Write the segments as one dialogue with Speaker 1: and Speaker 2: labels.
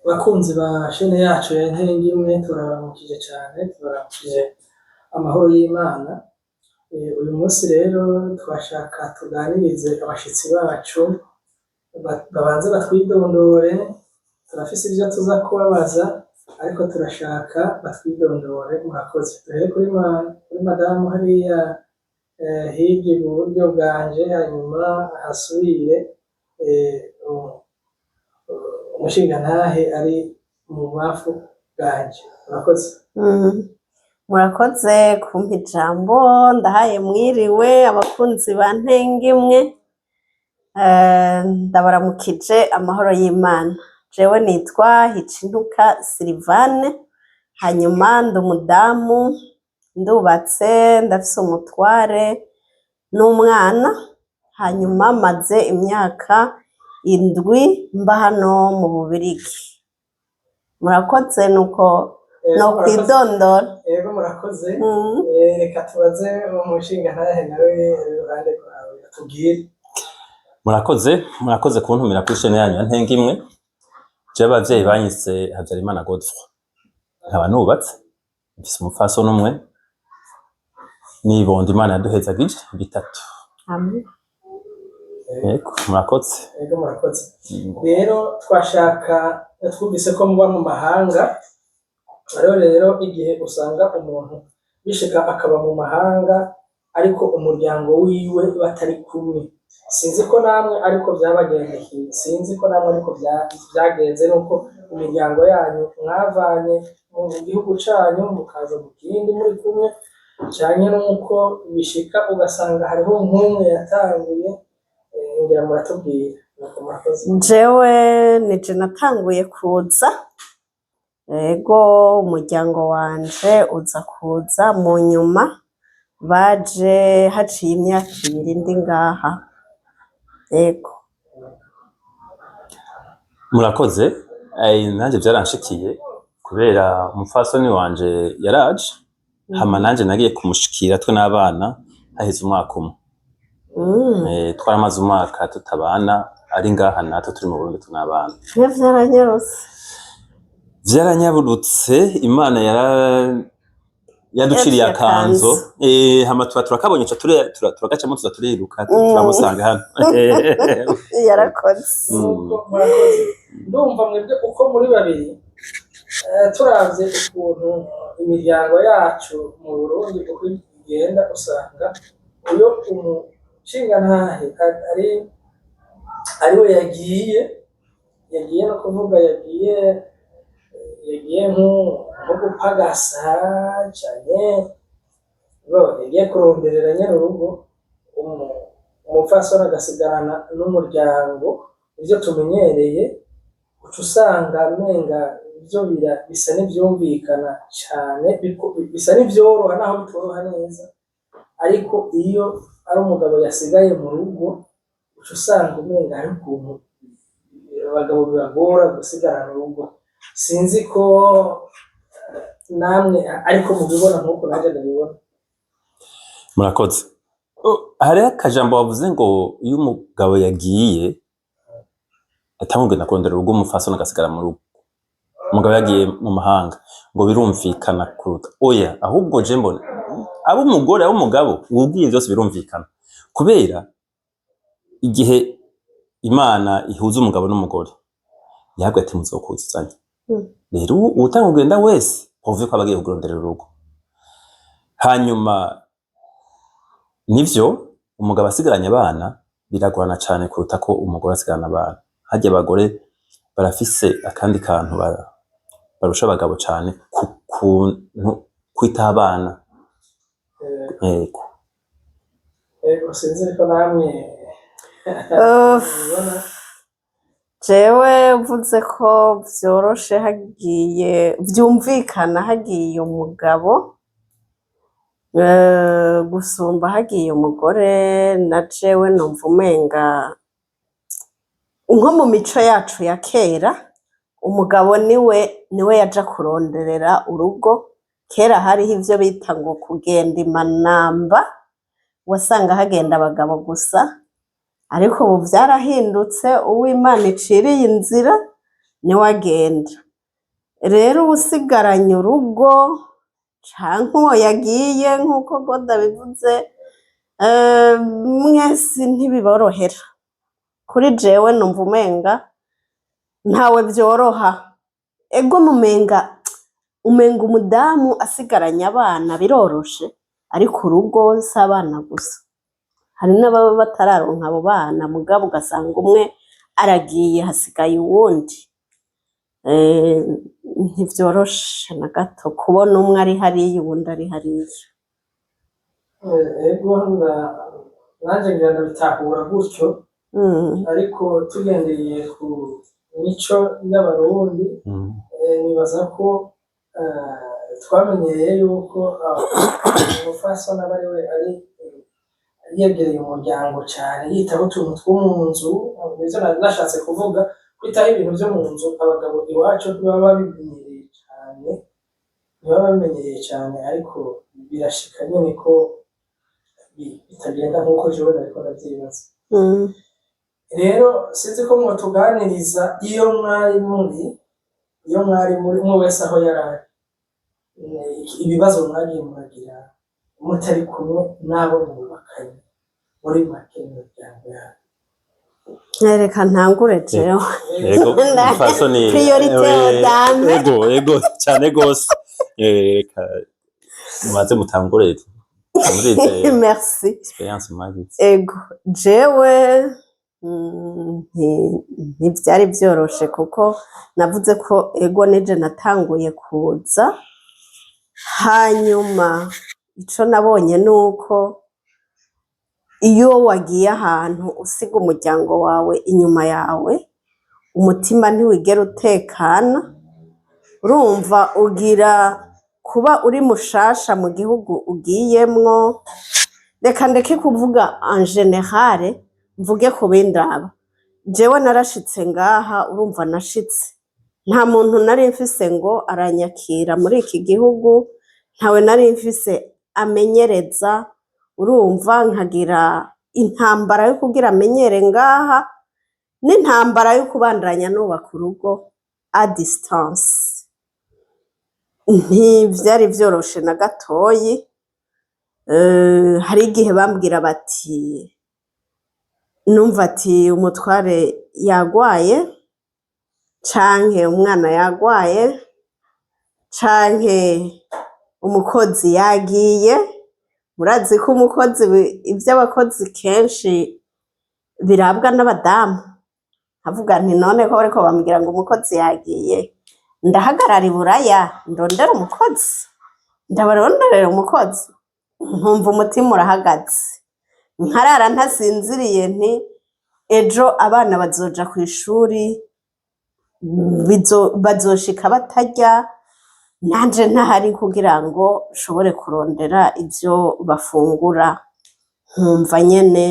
Speaker 1: Bakunzi ba chaîne yacu ya Intenge Imwe, turabaramukije cane, tubaramukije amahoro y'Imana. Uyu munsi rero twashaka tuganirize abashitsi bacu, babanze batwidondore. Turafise ivyo tuza kubabaza, ariko turashaka batwidondore. Murakoze. Duhere kuri madamu hariya hirya iburyo bwanje, hanyuma hasubire umushingantahe ari mu bubamfu bwanje. Murakoze.
Speaker 2: Murakoze kumpa ijambo. Ndahaye mwiriwe abakunzi ba Ntengimwe. Ndabaramukije amahoro y'Imana. Jewe nitwa Hicintuka Silivane, hanyuma ndi umudamu, ndubatse, ndafise umutware n'umwana, hanyuma maze imyaka 7 mba hano mu Bubirigi. Murakoze, nuko
Speaker 1: Ego,
Speaker 2: no
Speaker 1: murakoze.
Speaker 2: kwidondora.
Speaker 1: Ego, murakoze. Reka tubaze umushingantahe nawe ari iruhande rwawe atubwire.
Speaker 3: Murakoze, murakoze kuntumira kuri chaîne yanyu ya Ntenge Imwe. Jewe abavyeyi banyise Habyarimana Godefroid, nkaba nubatse, mfise umupfasoni umwe n'ibibondo Imana yaduhezagije bitatu.
Speaker 2: Amen.
Speaker 3: Yego, murakoze.
Speaker 1: Ego, murakoze. Rero twashaka, twumvise ko muba mu mahanga. Rero igihe usanga umuntu bishika akaba mu mahanga, ariko umuryango wiwe batari kumwe, sinzi ko namwe ariko vyabagendekeye, sinzi ko namwe ariko vyagenze, nuko imiryango yanyu mwavanye mu gihugu canyu mukaza mu kindi muri kumwe, canke nuko bishika ugasanga hariho nk'umwe yatanguye. Ngira muratubwira. Nuko, murakoze.
Speaker 2: Jewe nije natanguye kuza. Ego, umuryango wanje uza kuza mu nyuma, baje haciye imyaka 2 ndi ngaha. Ego.
Speaker 3: Murakoze. Nanje vyaranshikiye, kubera umupfasoni wanje yaraje, hama nanje nagiye kumushikira twe n'abana haheze umwaka umwe. Twaramaze umwaka tutabana, ari ngaha natwe turi mu Burundi, twe n'abana.
Speaker 2: Ivyo vyaranyarutse.
Speaker 3: Vyaranyarutse, Imana yara yaduciriye
Speaker 2: Yaciye
Speaker 3: akanzo.
Speaker 2: Akanzo.
Speaker 3: Hama tuba turakabonye, ca turagacamo, tuza turiruka, turamusanga hano.
Speaker 2: Yarakoze.
Speaker 1: Nuko, murakoze. Ndumva mwebwe uko muri babiri, turavye ukuntu imiryango yacu mu Burundi uko igenda, usanga iyo umushingantahe ari we yagiye, no kuvuga yagiye nko gupagasa canke bo yagiye kuronderera nyene urugo, umupfasoni agasigarana n'umuryango, ivyo tumenyereye, uca usanga menga ivyo bisa n'ivyumvikana cane, bisa n'ivyoroha naho bitoroha neza. Ariko iyo ari umugabo yasigaye mu rugo, uca usanga umenga hari ukuntu abagabo bibagora gusigarana urugo. Sinzi ko namwe ariko mubibona nk'uko nanje ndabibona.
Speaker 3: Murakoze. Oh, hariho akajambo wavuze ngo iyo umugabo yagiye atamugenda kurondera urugo, umupfasoni agasigara mu rugo, umugabo yagiye mu mahanga, ngo birumvikana kuruta. Oya, ahubwo je mbona abo umugore, abo umugabo ubwiye, vyose birumvikana, kubera igihe Imana ihuza umugabo n'umugore yabwiye ati: "Muzokuzuzanya." Rero uwutanga kugenda wese uvuye ko aba agiye kuronderera urugo. Hanyuma nivyo, umugabo asigaranye abana biragorana cane kuruta ko umugore asigarana abana. Harya abagore barafise akandi kantu barusha abagabo cane ku kuntu kwitaho abana. Yego.
Speaker 1: Ego, sinzi ko namwe
Speaker 2: Uff.
Speaker 1: mubibona.
Speaker 2: Jewe uvuze ko vyoroshe hagiye, vyumvikana hagiye umugabo gusumba hagiye umugore, na jewe numva umenga nko mu mico yacu ya kera, umugabo niwe yaja kuronderera urugo. Kera hariho ivyo bita ngo kugenda imanamba, wasanga hagenda abagabo gusa, ariko ubu vyarahindutse. Uwo Imana iciriye inzira. Niwe agenda. Rero uwusigaranye urugo canke uwo yagiye, nk'uko Goda bivuze, mwese ntibiborohera. Kuri jewe numva umenga ntawe vyoroha. Ego, mumenga umenga umudamu asigaranye abana biroroshe, ariko urugo si abana gusa, hari n'ababa batararonka abo bana, mugabo ugasanga umwe aragiye, hasigaye uwundi. Ntivyoroshe na gato kubona umwe ari hariya, uwundi ari hariya.
Speaker 1: Ego, nanje ngira ndabitahura gutyo, ariko tugendeye ku mico y'Abarundi, nibaza ko twamenyereye yuko umupfasoni aba ariwe ari yegereye umuryango cane, yitaho utuntu two mu nzu. Nivyo nari nashatse kuvuga, kwitaho ibintu vyo mu nzu. Abagabo iwacu ntibaba babimenyereye cane, ntibaba babimenyereye cane, ariko birashika nyene ko bitagenda nkuko jewe nariko ndavyibaza. Rero sinzi ko mwotuganiriza iyo mwari muri, umwe wese aho yari ari, ibibazo mwagiye muragira mutari kumwe n'abo mwubakanye, muri make mu miryango yanyu.
Speaker 2: Reka ntangure jewe.
Speaker 3: Ego, umupfasoni.
Speaker 2: Priorité aux dames.
Speaker 3: Ego, cyane gose. Reka mubanze mutangure murize
Speaker 2: Merci.
Speaker 3: expérience mwagize.
Speaker 2: Ego, jewe ntivyari vyoroshe, kuko navuze ko ego nije natanguye kuza. Hanyuma ico nabonye nuko iyo wagiye ahantu usiga umuryango wawe inyuma yawe, umutima ntiwigera utekana. Urumva ugira kuba uri mushasha mu gihugu ugiyemwo. Reka ndeke kuvuga en général, mvuge ku bindaba. Jewe narashitse ngaha, urumva nashitse nta muntu nari mfise ngo aranyakira muri iki gihugu, ntawe nari mfise amenyereza. Urumva nkagira intambara yo kugira amenyere ngaha, n'intambara yo kubandanya nubaka urugo à distance. Ntivyari vyoroshe na gatoyi. Hari igihe bambwira bati, numva ati umutware yagwaye, canke umwana yagwaye, canke umukozi yagiye. Murazi ko umukozi, ivy'abakozi kenshi birabwa n'abadamu. Nkavuga nti none ko bariko bambwira ngo umukozi yagiye, ndahagarara i Buraya ndondera umukozi, ndabaronderera umukozi? Nkumva umutima urahagaze, nkarara ntasinziriye, nti ejo abana bazoja kw'ishuri, bazoshika batarya, nanje ntahari kugira ngo nshobore kurondera ivyo bafungura. Nkumva nyene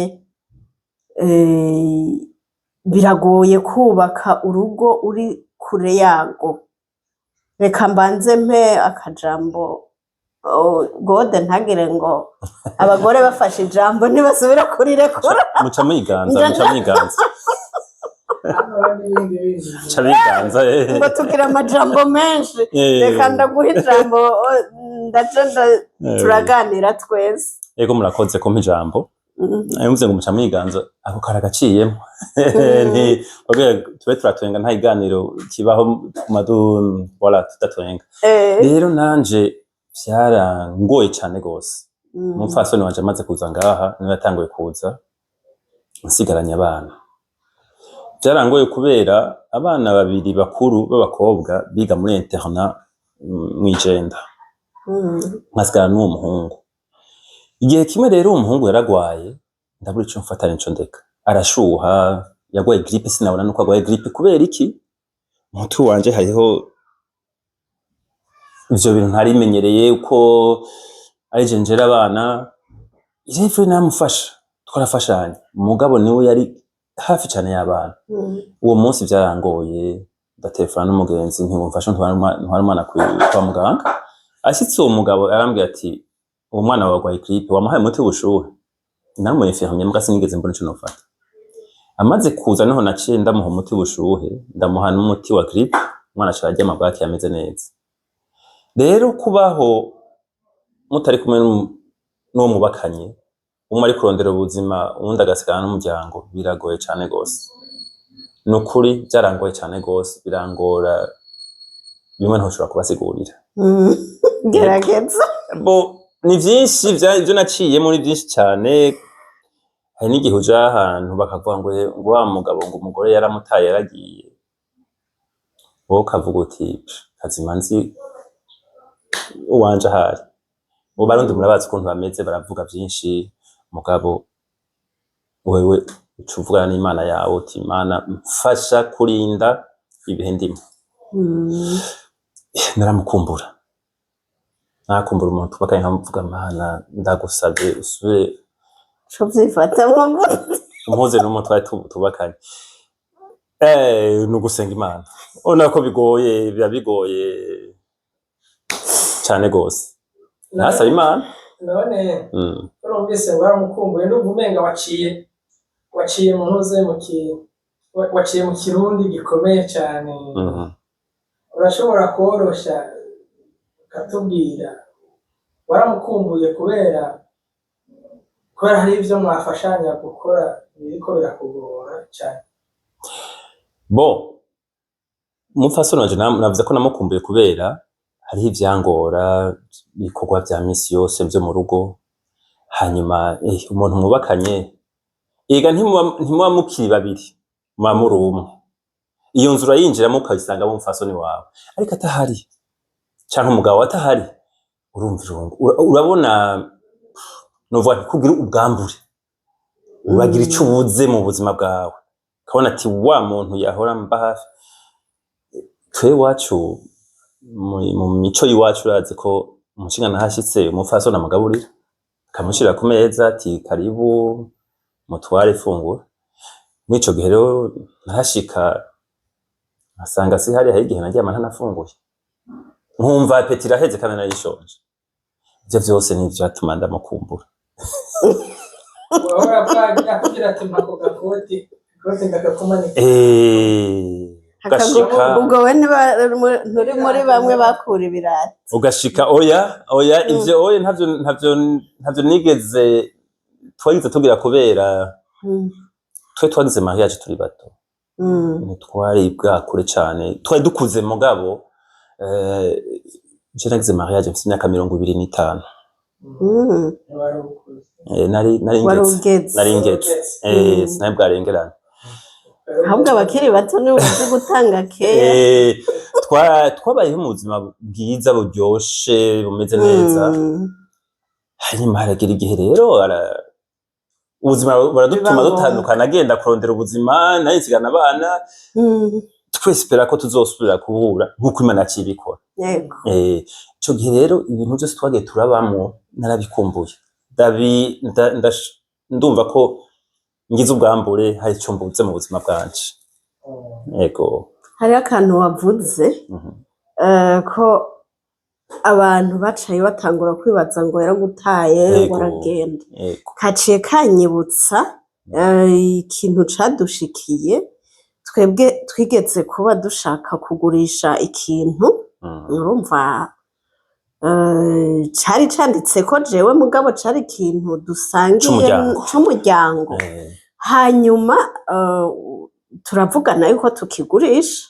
Speaker 2: biragoye kubaka urugo uri kure yarwo. Reka mbanze mpe akajambo Gode, ntagire ngo abagore bafashe ijambo ntibasubira kurirekura.
Speaker 3: Muca mwiganza, muca mwiganza.
Speaker 1: N'ibindi bindi.
Speaker 3: Muca biganza.
Speaker 2: Ngo tugira amajambo menshi. Reka ndaguha ijambo, ndaje turaganira twese.
Speaker 3: Ego, murakoze kumpa ijambo. Mvuze ngo muca mwiganza, ako karagaciyemo. Nti babwira tube turatwenga, nta kiganiro kibaho tuguma du voilà tudatwenga. Rero nanje vyarangoye cane gose. Umupfasoni wanje amaze kuza ngaha, niwe yatanguye kuza, nsigaranye abana. Vyarangoye kubera abana babiri bakuru b'abakobwa biga muri internat mw'Ijenda, nkasigara n'uwo muhungu. Igihe kimwe rero uwo muhungu yaragwaye, ndabura ico mfata nico ndeka. Arashuha, yagwaye grippe, sinabona nuko agwaye grippe. Kubera iki? Umutwe wanje hariho ivyo bintu ntarimenyereye, uko ari je njera abana. Rero naramufasha, twarafashanya, mugabo niwe yari hafi cane y'abana. Uwo munsi vyarangoye, ndatelefona n'umugenzi nti wumfashe ntware umwana kwa muganga. Ashitse, uwo mugabo arambwira ati uwo mwana wawe agwaye grippe, wamuhaye umuti w'ubushuhe? Nari umu infirmier, muga sinigeze mbona ico nofata. Amaze kuza niho naciye ndamuha umuti w'ubushuhe, ndamuha n'umuti wa grippe, umwana aca araryama bwaki ameze neza. Rero kubaho mutari kumwe n'uwo mubakanye, umwe ari kurondera ubuzima, uwundi agasigara n'umuryango, biragoye cane gose. Nukuri vyarangoye cane gose, birangora bimwe ntoshobora kubasigurira.
Speaker 2: Gerageza.
Speaker 3: Bo ni vyinshi, ivyo naciyemo ni vyinshi cane. Hari n'igihe uja ahantu bakavuga ngo ngo wa mugabo, ngo umugore yaramutaye, yaragiye. Wowe ukavuga uti: "Kazima nzi uwanje ahari." Mu Barundi murabazi ukuntu bameze, baravuga vyinshi, mugabo wewe uca uvugana n'Imana yawe uti: "Imana, mfasha kurinda ibihe ndimwo." Naramukumbura, narakumbura umuntu twubakanye, nkamuvuga: "Mana, ndagusavye usubire
Speaker 2: Co vyifatamwo gute?
Speaker 3: umpuze n'umuntu twari tubakanye." Ni ugusenga Imana. Ubona ko bigoye, biba bigoye cane gose, nasaba Imana.
Speaker 1: None urumvise ngo waramukumbuye, ndumva umenga waciye mu ntuze mu ki waciye mu Kirundi gikomeye cyane. Urashobora korosha ukatubwira, waramukumbuye kubera hari ibyo mwafashanya gukora biriko birakugora cyane?
Speaker 3: Bon, umupfasoni wanje navuze ko namukumbuye kubera hariho ivyangora, ibikorwa vya misi yose vyo mu rugo. Hanyuma umuntu mwubakanye ega ntimuba mukiri babiri, muba muri umwe. Iyo nzu urayinjiramo ukayisangamo umupfasoni wawe, ariko atahari canke umugabo atahari, urumva irungu. Urabona, novuga ntikugira ubwambure, uragira ico ubuze mu buzima bwawe, ukabona ati wa muntu yahora mba hafi. Twe iwacu, mu mico y'iwacu, urazi ko umushingantahe ashitse, umupfasoni amugaburira, akamushirira ku meza ati: "Karibu mutware, ifungura." Muri ico gihe rero narashika nkasanga sihari. Hari igihe naryama ntanafunguye, nkumva appétit iraheze kandi narishonje. Ivyo vyose ni ivyatuma ndamukumbura.
Speaker 1: Wahora akubwira ati: "Mpa ako gakoti, ikoti ndakakumanika."
Speaker 3: Ugashika
Speaker 2: Ubwo we nturi muri bamwe bakura ibirato?
Speaker 3: Ugashika, oya, oya, ivyo oya, ntavyo nigeze twagize tugira, kubera twe twagize mariage turi bato. Ntitwari bwakure cane, twari dukuze, mugabo je nagize mariage mfise imyaka 25.
Speaker 1: Ntiwari ukuze.
Speaker 3: Nari
Speaker 2: Wari
Speaker 3: ngeze
Speaker 2: ugeze.
Speaker 3: Nari ngeze. Sinari bwarengerane.
Speaker 2: Ahubwo abakiri bato nibo bazi gutanga keya.
Speaker 3: Twabayeho mu buzima bwiza, buryoshe, bumeze neza. Hanyuma haragera igihe rero ubuzima buradutuma
Speaker 2: Biba ngombwa.
Speaker 3: dutandukana, agenda kurondera ubuzima, nari nsigana abana. Twespera ko tuzosubira guhura nk'uko Imana yaciye ibikora. Ico gihe rero ibintu vyose twagiye turabamwo narabikumbuye. Ndumva ko ngize ubwambure, hari ico mbuze mu buzima bwanje. Yego.
Speaker 2: Hariho akantu wavuze ko abantu bacaye batangura kwibaza ngo yaragutaye, ngo aragenda. Kaciye kanyibutsa ikintu cadushikiye twebwe. Twigeze kuba dushaka kugurisha ikintu. Urumva, cari canditseko jewe, mugabo cari ikintu dusangiye
Speaker 3: C'umuryango.
Speaker 2: C'umuryango. Hanyuma turavugana yuko tukigurisha.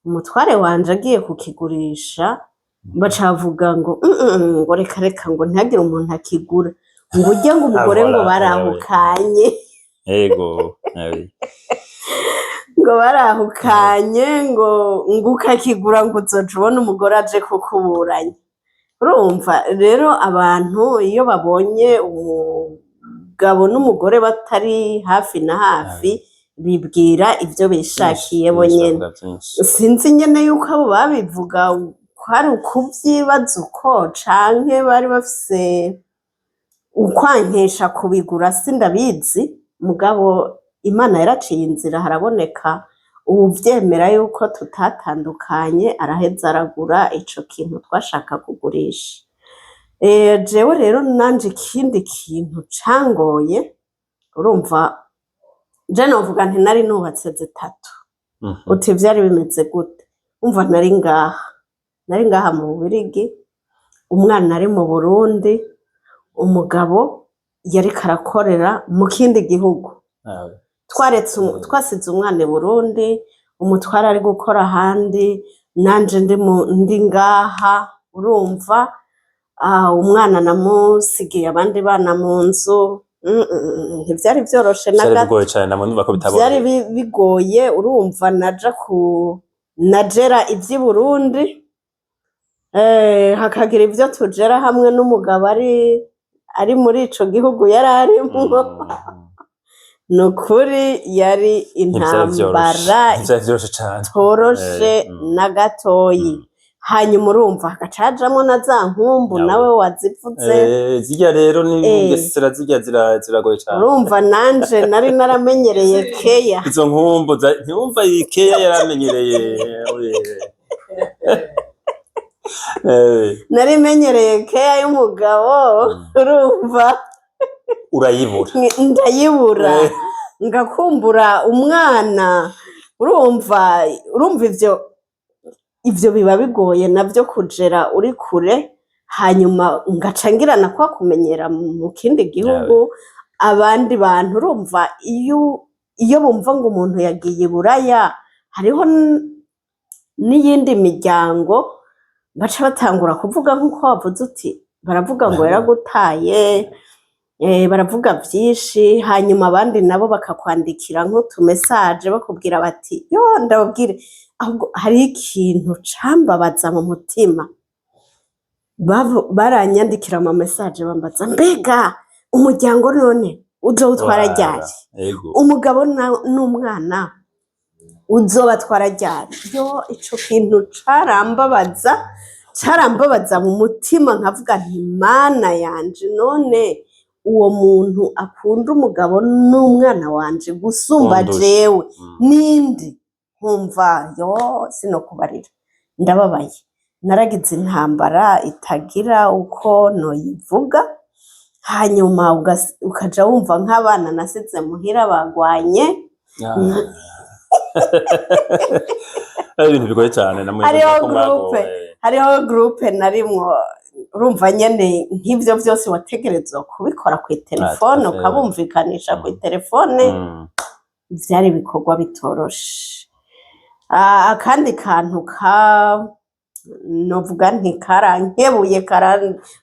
Speaker 2: Umutware wanje agiye kukigurisha, baca bavuga ngo: Ngo reka reka, ngo ntihagire umuntu akigura, ngo urye, ngo umugore ngo
Speaker 3: Ah, voilà,
Speaker 2: barahukanye."
Speaker 3: Yego.
Speaker 2: Ngo barahukanye, ngo ukakigura ngo uzoca ubona umugore aje kukuburanya. Urumva rero, abantu iyo babonye umugabo n'umugore batari hafi na hafi, bibwira ibyo bishakiye bo nyene.
Speaker 3: Bavuga vyinshi.
Speaker 2: Sinzi nyene yuko abo babivuga ko ari ukuvyibaza uko, canke bari bafise ukwankesha kubigura, sindabizi. Mugabo Imana yaraciye inzira, haraboneka uwuvyemera yuko tutatandukanye, araheza aragura ico kintu twashaka kugurisha. Jewe rero nanje ikindi kintu cangoye, urumva, Je novuga nti nari nubatse zitatu. Uti vyari bimeze gute? Umva, nari ngaha mu Bubirigi, umwana ari mu Burundi, umugabo yariko arakorera mu kindi gihugu. Twaretse twasize umwana i Burundi, umutware ari gukora ahandi, nanje ndi ngaha. Urumva, umwana namusigiye abandi bana mu nzu. Ntivyari vyoroshe na
Speaker 3: Vyari
Speaker 2: gato.
Speaker 3: bigoye cane, namwe ndumva ko
Speaker 2: Vyari
Speaker 3: bitaboroheye.
Speaker 2: bigoye. Urumva, naja ku najera ivy'i Burundi, hakagira ivyo tujera hamwe n'umugabo ari muri ico gihugu yari arimwo. Ni ukuri yari
Speaker 3: Ntivyari vyoroshe.
Speaker 2: intambara
Speaker 3: Ntivyari vyoroshe cane.
Speaker 2: itoroshe na gatoyi. Hanyuma urumva hagaca hajamwo na za nkumbu.
Speaker 3: Nawe.
Speaker 2: Nawe wazivuze.
Speaker 3: Zirya rero ni ngesera zirya ziragoye cane.
Speaker 2: Urumva, nanje nari naramenyereye keya.
Speaker 3: Izo nkumbu ntiwumva iyi keya yaramenyereye. Oye.
Speaker 2: Nari menyereye keya y'umugabo. Urumva,
Speaker 3: Urayibura.
Speaker 2: Ndayibura. Ngakumbura umwana. Urumva ivyo biba bigoye navyo kujera uri kure, hanyuma ngaca ngirana kwa kumenyera mu kindi gihugu abandi bantu. Urumva, iyo bumva ngo umuntu yagiye i Buraya, hariho n'iyindi miryango baca batangura kuvuga nk'uko wavuze uti baravuga ngo yaragutaye, baravuga vyinshi. Hanyuma abandi nabo bakakwandikira nk'utumesaje bakubwira bati yo ndababwire. Ahubwo hariho ikintu cambabaza mu mutima. Baranyandikira ama message bambaza: "Mbega umuryango none uzowutwara ryari? Umugabo n'umwana uzobatwara ryari?" Yo, ico kintu carambabaza, carambabaza mu mutima, nkavuga nti: "Mana yanje, none uwo muntu akunda umugabo n'umwana wanje gusumba
Speaker 3: Kundusha.
Speaker 2: jewe nindi?" Nkumva yo sinokubarira, ndababaye. Naragize intambara itagira uko noyivuga. Hanyuma ukaja wumva nk'abana nasize muhira bagwanye.
Speaker 3: Ari ibintu bigoye cyane namwe.
Speaker 2: Hariho
Speaker 3: ko mwagowe.
Speaker 2: Hariho groupe narimwo. Urumva nyene, nk'ivyo vyose wategerezwa kubikora kw'itelefone,
Speaker 3: Ah, tout à fait.
Speaker 2: ukabumvikanisha kw'itelefone. Vyari ibikorwa bitoroshe. Akandi kantu ka novuga nti karankebuye,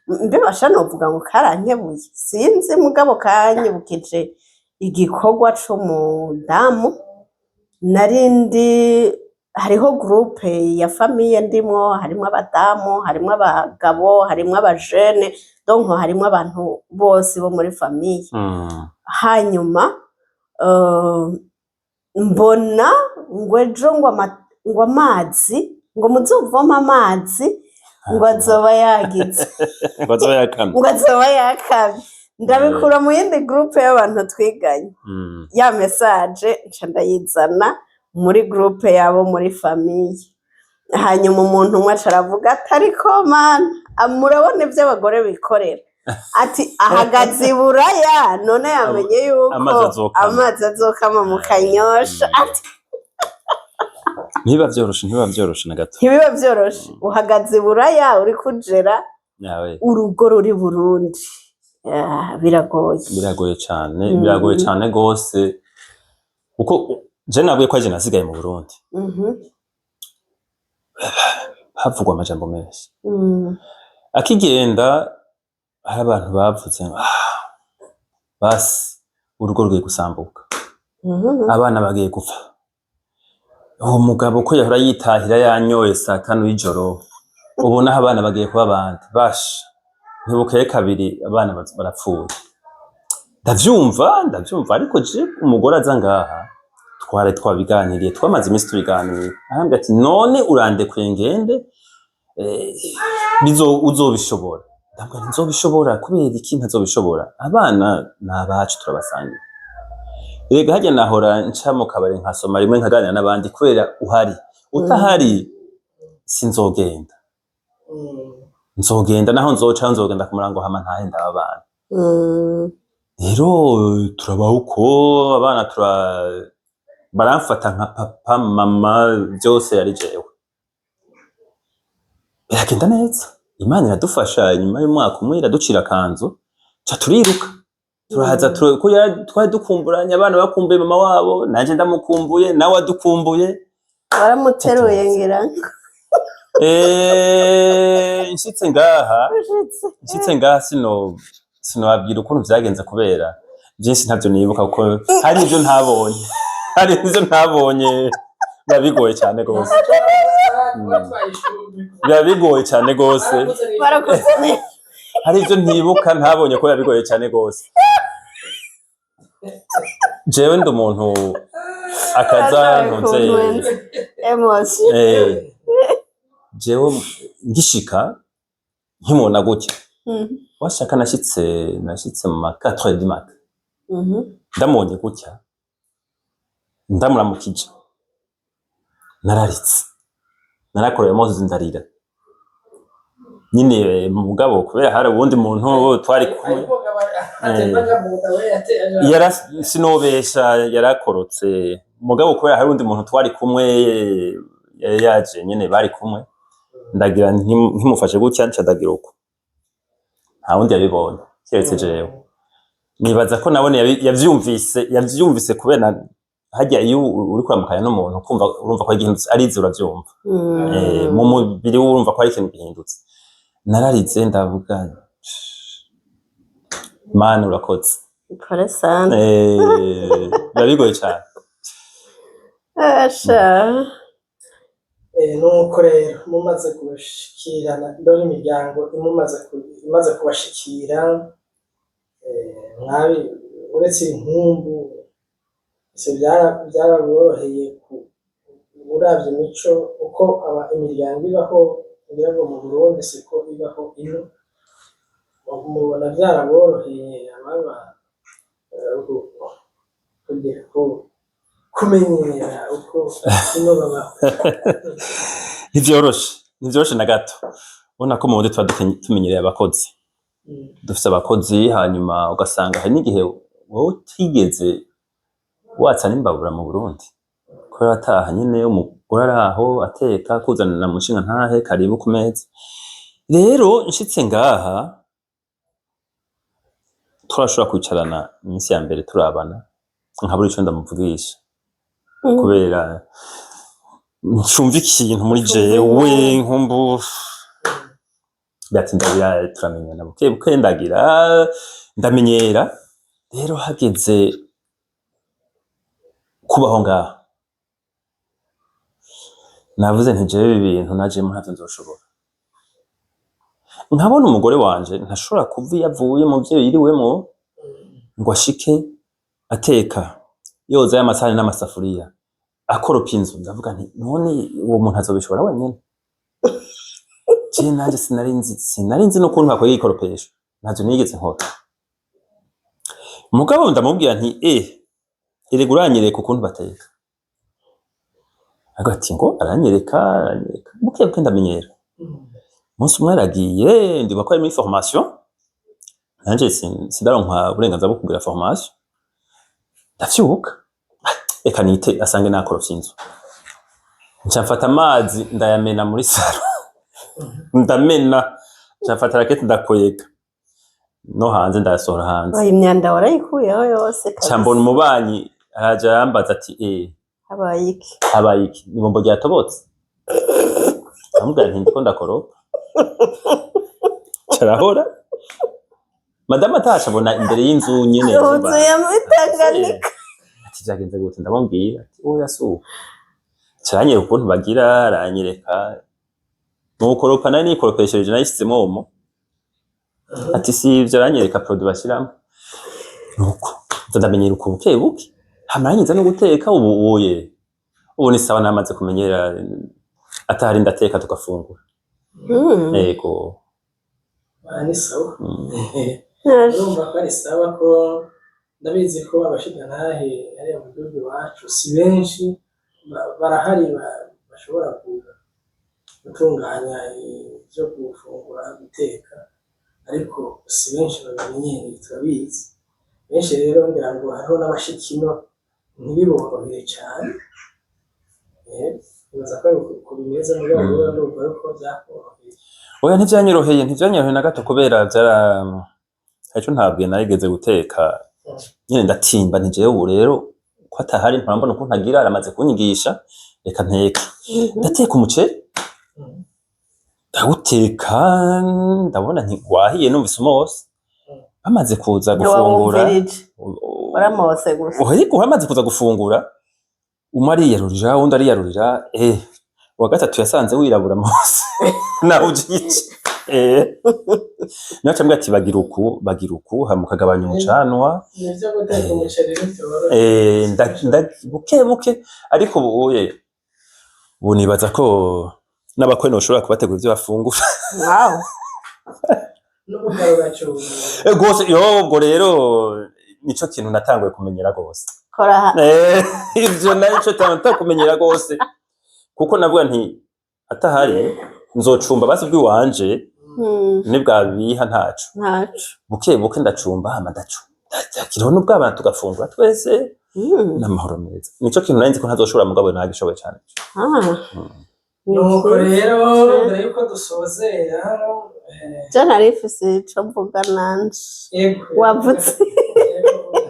Speaker 2: mbibasha novuga ngo karankebuye, sinzi, mugabo kanyibukije igikorwa c'umudamu nari ndi. Hariho groupe ya famille ndimwo, harimwo abadamu, harimwo abagabo, harimwo abajene, donc harimwo abantu bose bo muri famille. Hanyuma mbona ngo ejo ngo amazi, ngo muzovome amazi, ngo azoba yagize
Speaker 3: Ngo azoba yakamye.
Speaker 2: Ngo azoba yakamye. Ndabikura mu yindi groupe y'abantu twiganye. Ya message nca ndayizana muri groupe yabo muri famille. Hanyuma umuntu umwe aca aravuga ati: "Ariko mana, murabona ibyo abagore bikorera?" Ati: "Ahagaze i Buraya, none yamenye yuko
Speaker 3: Amazi azokama.
Speaker 2: amazi azokama mu Kanyosha." Ati
Speaker 3: Ntibiba vyoroshe, ntibiba vyoroshe na gato.
Speaker 2: Ntibiba vyoroshe, uhagaze i Buraya uri kujera
Speaker 3: Yawe.
Speaker 2: urugo ruri Burundi. Ah, biragoye.
Speaker 3: Biragoye cane, biragoye cane gose, kuko je nabwiye ko aje nasigaye mu Burundi, havugwa amajambo menshi. Akigenda hari abantu bavuze ngo: "Ah, basi urugo rugiye gusambuka, abana bagiye gupfa, uwo mugabo ko yahora yitahira yanyoye saa 5 y'ijoro, ubu naho abana bagiye kuba abandi basha, ntibukeye kabiri abana barapfuye." Ndavyumva, ndavyumva, ariko je umugore aza ngaha twari twabiganiriye, twamaze iminsi tubiganira. Arambwira ati: "None urandekuye ngende, uzobishobora?" Ndabwira nti: "Nzobishobora kubera iki ntazobishobora? Abana ni abacu, turabasangira. Erega harya nahora nca mu kabari nkasoma rimwe, nkaganira n'abandi kubera uhari. Utahari sinzogenda. Nzogenda naho nzoca, nzogenda ku murango, hama ntahe ndaba abana." Rero turabaho uko, abana baramfata nka papa, mama, byose yari jewe. Biragenda neza, Imana iradufasha. Nyuma y'umwaka umwe iraducira akanzu, ca turiruka turahaza. Ko twari dukumburanye, abana bakumbuye mama wabo, nanje ndamukumbuye, nawe adukumbuye.
Speaker 2: Waramuteruye ngira ngo.
Speaker 3: Nshitse ngaha,
Speaker 2: ushitse.
Speaker 3: Nshitse ngaha sinobabwira ukuntu vyagenze, kubera vyinshi ntavyo nibuka, kuko hari ivyo ntabonye, hari ivyo ntabonye. Biba bigoye cyane gose, biba bigoye cyane gose.
Speaker 2: Barakuzaniye.
Speaker 3: Hari ivyo ntibuka ntabonye ko biba bigoye cyane gose. Jewe ndi umuntu akaza ntunze
Speaker 2: émotion.
Speaker 3: Jewe ngishika nkimubona gutya, washaka nashitse mu ma 4 heures du matin, ndamubonye gutya, ndamuramukije, nararitse, narakoreye amosozi, ndarira nyine. Mugabo kubera hari uwundi muntu twari kumwe, yara sinobesha, yarakorotse. Mugabo kubera hari uwundi muntu twari kumwe, yari yaje nyine, bari kumwe, ndagira nkimufashe gutya, nca ndagira uko, nta wundi yabibonye keretse jewe. Nibaza ko nabone yavyumvise kubera harya iyo uri kuramukanya n'umuntu kumva urumva ko ari igihindutse, arize uravyumva. Mu mubiri we urumva ko ari ikintu gihindutse. Nararize, ndavuga: "Mana, urakoze."
Speaker 2: Pole sana.
Speaker 3: Biba bigoye cane.
Speaker 2: Asha.
Speaker 1: Nuko rero mumaze gushikirana ndabona imiryango imaze kubashikira, mwabi uretse inkumbu ese byaraboroheye uravye imico uko imiryango ibaho, ngira ngo mu Burundi siko ibaho ino, mubona byaraboroheye ababa kugira kumenyera uko ino babaho?
Speaker 3: Ntivyoroshe, ntivyoroshe na gato. Ubona ko mu Burundi tuba tumenyereye abakozi, dufise abakozi, hanyuma ugasanga hari n'igihe wowe utigeze watsa n'imbabura mu Burundi, kubera ataha nyene umugore araho ateka, kuzanira mushinga ntahe, karibu ku meza. Rero nshitse ngaha, turashobora kwicarana iminsi ya mbere turabana, nkabura ico ndamuvugisha, kubera ncumva ikintu muri jewe nkumbu biratinda turamenyana buke buke, ndagira ndamenyera. Rero hageze kubaho ngaha, navuze nti: "Jewe ibi bintu najemo ntavyo nzoshobora." Nkabona umugore wanje ntashobora kuva iyo avuye mu vyo yiriwemwo ngo ashike ateka, yoza y'amasahani n'amasafuriya, akoropa inzu. Ndavuga nti: "None uwo muntu azobishobora wenyene?" Je nanje sinari nzi n'ukuntu bakora igikoropesho, ntavyo nigeze nkora. Mugabo ndamubwira nti: "Erega uranyereka ukuntu bateka." Ariko ati ngo aranyereka, aranyereka buke buke, ndamenyera. Umunsi umwe aragiye, ndibuka ko ari muri formation, nanje sindaronka uburenganzira bwo kugira formation. Ndavyuka, reka nite asange nakorofye inzu. Nca mfata amazi ndayamena muri salon, ndamena, nca mfata raquette ndakwega no hanze, ndayasohora hanze.
Speaker 2: Oya, imyanda warayikuyeho yose.
Speaker 3: Nca mbona umubanyi araja arambaza ati:
Speaker 2: Habaye iki?
Speaker 3: Habaye iki? Ibombo ryatobotse?" Ndamubwira nti: "Ndiko ndakoropa." Carahora madamu atashe abona imbere y'inzu nyene.
Speaker 2: Wuzuye muri Tanganyika.
Speaker 3: Ati: "Vyagenze gute?" Ndamubwira ati: "Oya, suko." Caranyereka ukuntu bagira, aranyereka mukoropa, nari nikoropeshereje, nayishizemwo omo. Ati: "Si ivyo." Aranyereka produit bashiramwo, nuko nza ndamenyera uko buke buke. Hama aranyiza no guteka. Ubu uye ubu ni sawa, namaze kumenyera, atahari ndateka tugafungura. Yego.
Speaker 1: Ah, ni sawa.
Speaker 2: Yaje.
Speaker 1: Urumva ko ari sawa, ko ndabizi ko abashingantahe hariya mu gihugu iwacu si benshi, barahari bashobora gutunganya ivyo gufungura, guteka, ariko si benshi babimenyereye, turabizi. Benshi rero ngira ngo hariho n'abashikino ntibiborohere cane. Nibaza ko ari uko bimeze, mugabo rero ndumva yuko vyakoroheye.
Speaker 3: Oya, ntivyanyoroheye, ntivyanyoroheye na gato, kubera vyara hari ico ntabwiye narigeze guteka nyene ndatimba nti jewe ubu rero ko atahari, mpora mbona ukuntu agira, aramaze kunyigisha, reka nteke. Ndateka umuceri, ndawuteka, ndabona nti wahiye, numvise umose. Bamaze kuza gufungura,
Speaker 2: Ntiwawumvirije, waramose gusa.
Speaker 3: Ariko bamaze kuza gufungura, umwe ariyarurira, uwundi ariyarurira, uwa gatatu yasanze wirabura mose nawe ujice, nawe acambwira ati bagira uku, bagira uku, hama ukagabanya umucanwa.
Speaker 1: Nivyo, guteka umuceri ntivyoroshe.
Speaker 3: Buke buke, ariko ubu uye ubu nibaza ko n'abakwe noshobora kubategura ivyo bafungura.
Speaker 2: Wow.
Speaker 1: N'ubugabo uracunga.
Speaker 3: Gose yo, ubwo rero nico kintu natanguye kumenyera gose.
Speaker 2: Kora.
Speaker 3: Ivyo narico tanguye kumenyera gose, kuko navuga nti atahari nzocumba basi bw'iwanje, nibwabiha ntaco.
Speaker 2: Ntaco.
Speaker 3: Buke buke ndacumba, hama ndacumba, ndakiriho n'ubwabana, tugafungura twese n'amahoro meza. Nico kintu nari nzi ko ntazoshobora, mugabo nagishoboye cane.
Speaker 2: Ah.
Speaker 1: Nuko rero mbere yuko dusozera,
Speaker 2: Je nari mfise ico mvuga nanje.
Speaker 1: Yego.
Speaker 2: Wavutse.
Speaker 1: Yego.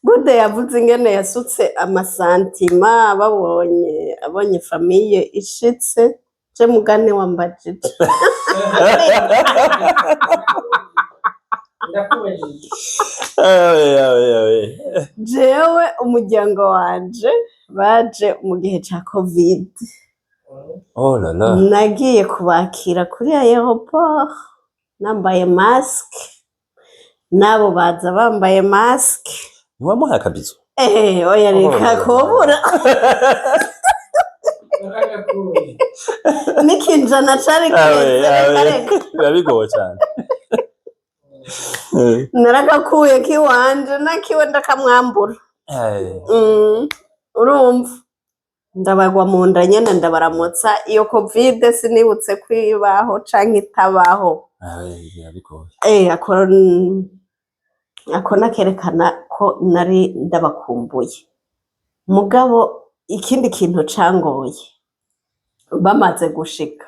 Speaker 2: Gude yavuze ingene yasutse amasantima babonye, abonye famille ishitse. Je mugane wambajije.
Speaker 1: Ndakubajije.
Speaker 3: Awe, awe, awe.
Speaker 2: Jewe umuryango wanje baje mu gihe ca Covid.
Speaker 3: Oh là là.
Speaker 2: Nagiye kubakira kuri aéroport nambaye masque, nabo baza bambaye masque.
Speaker 3: Ntiwamuhaye akabizo?
Speaker 2: Oya, reka.
Speaker 3: Oh.
Speaker 2: Kobura.
Speaker 1: Naragakuye.
Speaker 2: N'ikinjana cari
Speaker 3: Awe,
Speaker 2: kireze, reka
Speaker 3: awe.
Speaker 2: reka.
Speaker 3: Biba bigoye cyane.
Speaker 2: Naragakuye kiwanje, nakiwe ndakamwambura. Urumva ndabagwa mu nda nyene, ndabaramutsa. Iyo Covid sinibutse ko ibaho canke itabaho.
Speaker 3: Awe, biba bigoye.
Speaker 2: Ako nakerekana ko nari ndabakumbuye. Mugabo ikindi kintu cangoye, bamaze gushika,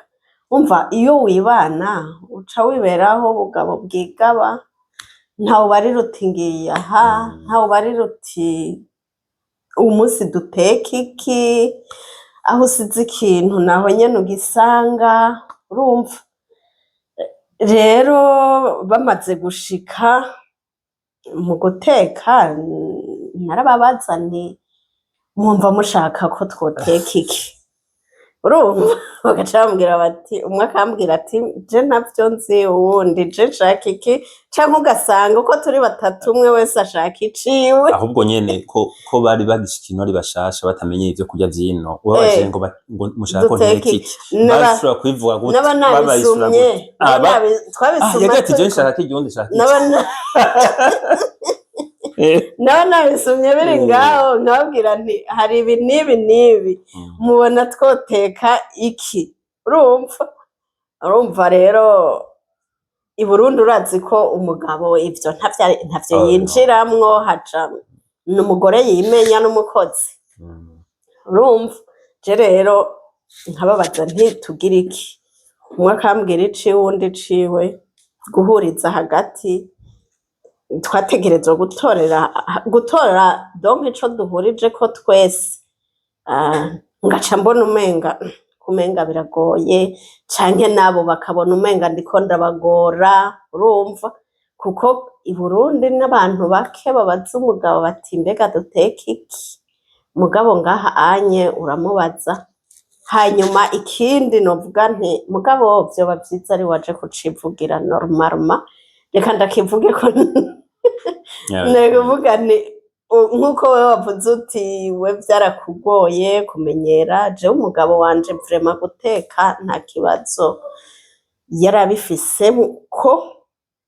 Speaker 2: umva, iyo wibana uca wiberaho ubugabo bwigaba, ntawe ubarira uti ngiye aha, ntawe ubarira uti umunsi duteka iki, aho usize ikintu naho nyene ugisanga. Urumva rero bamaze gushika, mu guteka narababaza nti mwumva mushaka ko twoteka iki? Urumva bagaca bambwira bati, umwe akambwira ati je ntavyo nzi, uwundi je nshaka iki, canke ugasanga uko turi batatu umwe wese ashaka iciwe.
Speaker 3: Ahubwo nyene ko bari bagishika ino ari bashasha, batamenye ivyo kurya vy'ino, ubabajije ngo mushaka ko
Speaker 2: Duteka
Speaker 3: nteka iki,
Speaker 2: iki?
Speaker 3: bashobora kubivuga gute?
Speaker 2: Naba
Speaker 3: Babayisura
Speaker 2: nabisumye
Speaker 3: gute? Ah,
Speaker 2: twabisuma
Speaker 3: yagira ati je
Speaker 2: turiko
Speaker 3: nshaka iki, uwundi nshaka iki.
Speaker 2: Naba nabisumye biri ngaho, nkababwira nti hari ibi n'ibi n'ibi, mubona twoteka iki? Urumva rero i Burundi urazi ko umugabo ivyo ntavyo
Speaker 3: Oh, no.
Speaker 2: yinjiramwo, haja n'umugore yimenya n'umukozi. Urumva je rero nkababaza nti tugira iki? Umwe akambwira iciwe, uwundi iciwe, guhuriza hagati twategerezwa gutora donc ico duhurije ko twese. Ah, ngaca mbona umenga kumenga biragoye, canke nabo bakabona umenga ndiko ndabagora. Urumva kuko i Burundi n'abantu bake babaza umugabo bati mbega duteke iki? Mugabo ngaha anye uramubaza. Hanyuma ikindi novuga nti mugabo vyoba vyiza ari waje kucivugira normalement, reka ndakivuge ko nekuvuga nti nkuko wewe wavuze uti we vyarakugoye kumenyera, jewe umugabo wanje vraiment guteka nta kibazo yarabifise, ko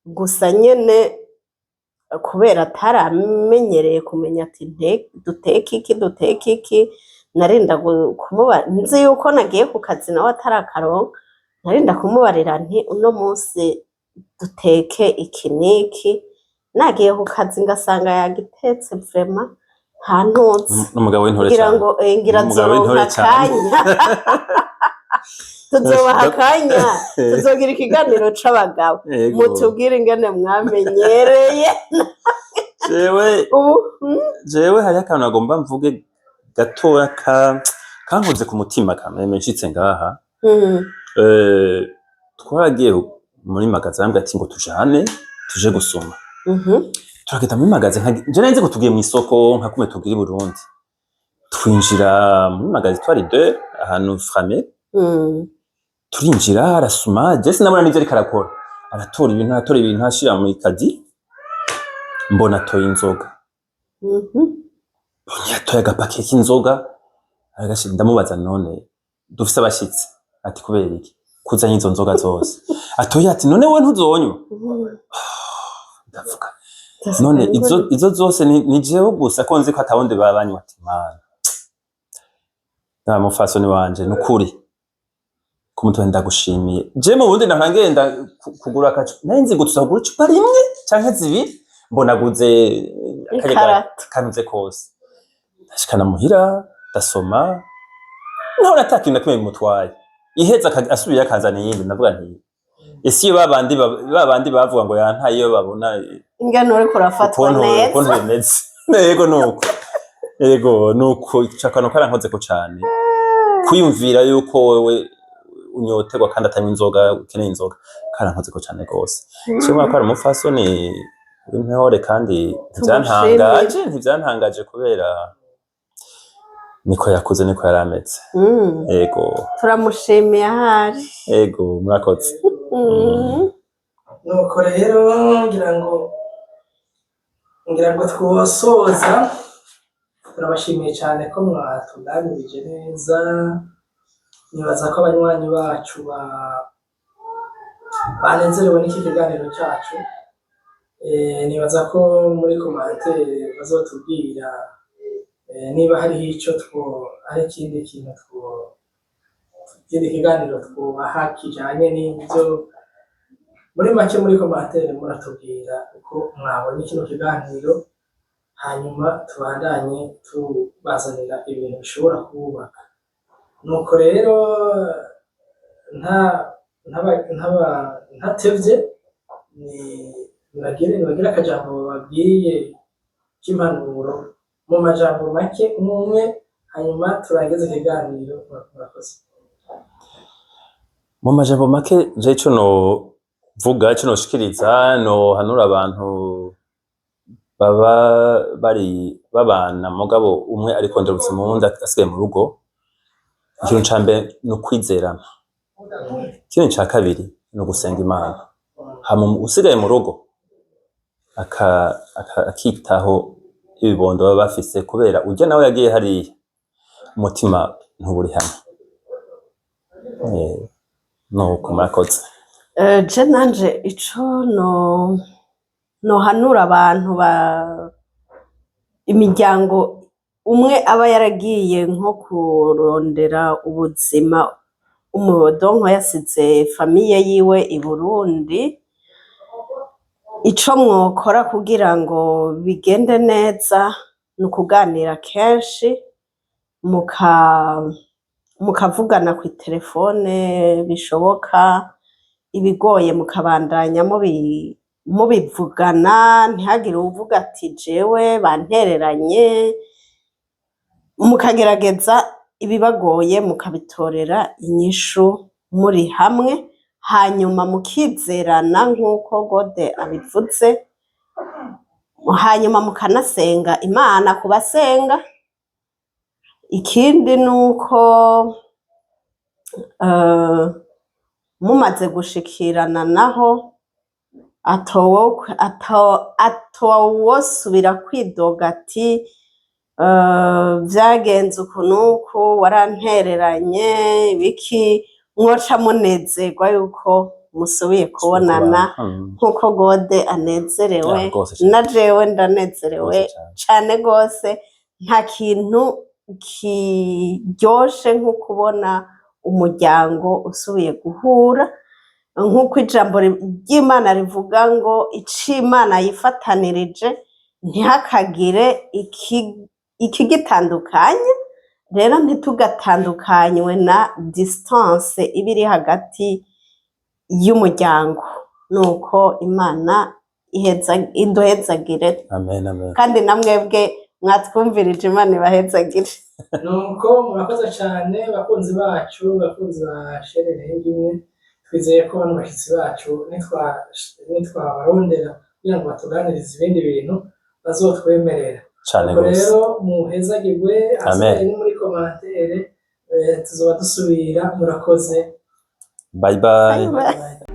Speaker 2: gusa nyene kubera ataramenyereye kumenya ati duteke iki, duteke iki, narinda kumuba nzi yuko nagiye ku kazi nawe atarakaronka, narinda kumubarira nti uno munsi duteke iki niki. Nagiye ku kazi ngasanga yagitetse, vraiment nta ntutse.
Speaker 3: N'umugabo w'intore
Speaker 2: ngira
Speaker 3: cane.
Speaker 2: ngo ngira
Speaker 3: N'umugabo w'intore
Speaker 2: nzoronka
Speaker 3: cane.
Speaker 2: akanya, tuzobaha akanya, tuzogira ikiganiro c'abagabo.
Speaker 3: Yego.
Speaker 2: Mutubwire ingene mwamenyereye.
Speaker 3: Jewe
Speaker 2: ubu
Speaker 3: jewe hariho akantu nagomba mvuge gatoya kankoze ku mutima kameme nshitse ngaha. Twaragiye muri magasin, arambwira ati ngo tujane tuje gusuma. Turagenda muri magasin, je nari nzi ko tugiye mw'isoko nka kumwe tugira i Burundi. Twinjira muri magasin, twari deux ahantu frame. Turinjira, arasuma, je sinabona n'ivyo ariko arakora, aratora ibintu, aratora ibintu ashira mu caddie, mbona atoye inzoga. Mbonye atoye agapake k'inzoga aragashira, ndamubaza: "None dufise abashitsi?" Ati: "Kubera iki kuzanye izo nzoga zose?" Atoye ati: "None wowe ntuzonywa?" Ndavuga: "None izo zose ni jewe gusa ko nzi ko atawundi babanywa?" Ati: "Mana, nta mufasoni wanje, nukuri kumutwe ndagushimiye." Je mu Burundi nahora ngenda kugura akacupa, nari nzi ngo tuzagura icupa rimwe canke zibiri, mbona aguze akarya
Speaker 2: Ikarato.
Speaker 3: kanuze kose. Ndashikana muhira, ndasoma, nkabona ata kintu na kimwe bimutwaye. Iheza asubiye akazana iyindi, ndavuga nti: "Ese iyo babandi babandi bavuga ngo yantaye, iyo babona
Speaker 2: ingene uriko urafatwa
Speaker 3: ukuntu
Speaker 2: neza."
Speaker 3: Ukuntu bimeze, yego nuko, yego nuko ico kantu karankozeko cane, kwiyumvira yuko wewe unyoterwa kandi atanywa inzoga, ukeneye inzoga, karankozeko cane gose. Kimwe ko ari umupfasoni w'intore kandi ntivyantangaje kubera niko yakuze, niko yari ameze. Yego.
Speaker 2: Turamushimiye ahari.
Speaker 3: Yego, murakoze.
Speaker 1: Nuko rero ngira ngo twosoza. Turabashimiye cyane ko mwatuganirije neza. Nibaza ko abanywanyi bacu banezerewe n'iki kiganiro cyacu. Nibaza ko muri commentaire bazotubwira niba hariho ico two hari ikindi kintu ikindi kiganiro twubaha kijanye n'ivyo. Muri make, muri commentaire muratubwira uko mwabonye kino kiganiro, hanyuma tubandanye tubazanira ibintu bishobora kububaka. Nuko rero nta ntaba ntaba ntatevye, ni nibagire akajambo bababwiye k'impanuro mu majambo make, umwe umwe, hanyuma turangize ikiganiro. Murakoze.
Speaker 3: Mu majambo make, je ico novuga, ico noshikiriza, nohanura abantu baba bari babana mugabo umwe ariko ndera ubuzima uwundi asigaye mu rugo, ikintu ca mbere ni ukwizerana, ikindi ca kabiri ni ugusenga Imana, hama usigaye mu rugo akitaho ibibondo baba bafise, kubera urya nawe yagiye hariya umutima ntuburi hamwe. Nuko murakoze.
Speaker 2: Je nanje ico no nohanura abantu ba imiryango umwe aba yaragiye nko kurondera ubuzima, umudonko yasize famille yiwe i Burundi, ico mwokora kugira ngo bigende neza ni ukuganira kenshi, mukavugana kw'iterefone bishoboka, ibigoye mukabandanya mubivugana, ntihagire uwuvuga ati: "Jewe bantereranye." Mukagerageza ibibagoye mukabitorera inyishu muri hamwe, hanyuma mukizerana nk'uko Gode abivuze, hanyuma mukanasenga Imana ku basenga. Ikindi nuko mumaze gushikirana naho atawosubira kwidoga ati: "Vyagenze uku n'uku, warantereranye ibiki." Mwoca munezerwa yuko musubiye kubonana, nk'uko Gode anezerewe.
Speaker 3: Ya, rwose cane.
Speaker 2: Na jewe ndanezerewe.
Speaker 3: Rwose cane.
Speaker 2: Cane gose. Nta kintu kiryoshe nko kubona umuryango usubiye guhura. Nk'uko ijambo ry'Imana rivuga ngo ico Imana yifatanirije ntihakagire ikigitandukanya. Rero ntitugatandukanywe na distance iba iri hagati y'umuryango. Nuko Imana iduhezagire.
Speaker 3: Amen, amen.
Speaker 2: Kandi na mwebwe mwatwumvirije, Imana ibahezagire.
Speaker 1: Nuko murakoze cyane, bakunzi bacu, bakunzi ba chaîne Imwe. Twizeye ko bano bashyitsi bacu nitwabarondera kugira ngo batuganirize ibindi bintu bazotwemerera.
Speaker 3: Cane
Speaker 1: Ubwo
Speaker 3: gose.
Speaker 1: rero muhezagirwe.
Speaker 3: Amen.
Speaker 1: Hasigaye ni muri commentaire, tuzoba dusubira. Murakoze.
Speaker 3: Bye bye.
Speaker 2: Bye bye.
Speaker 1: Bye.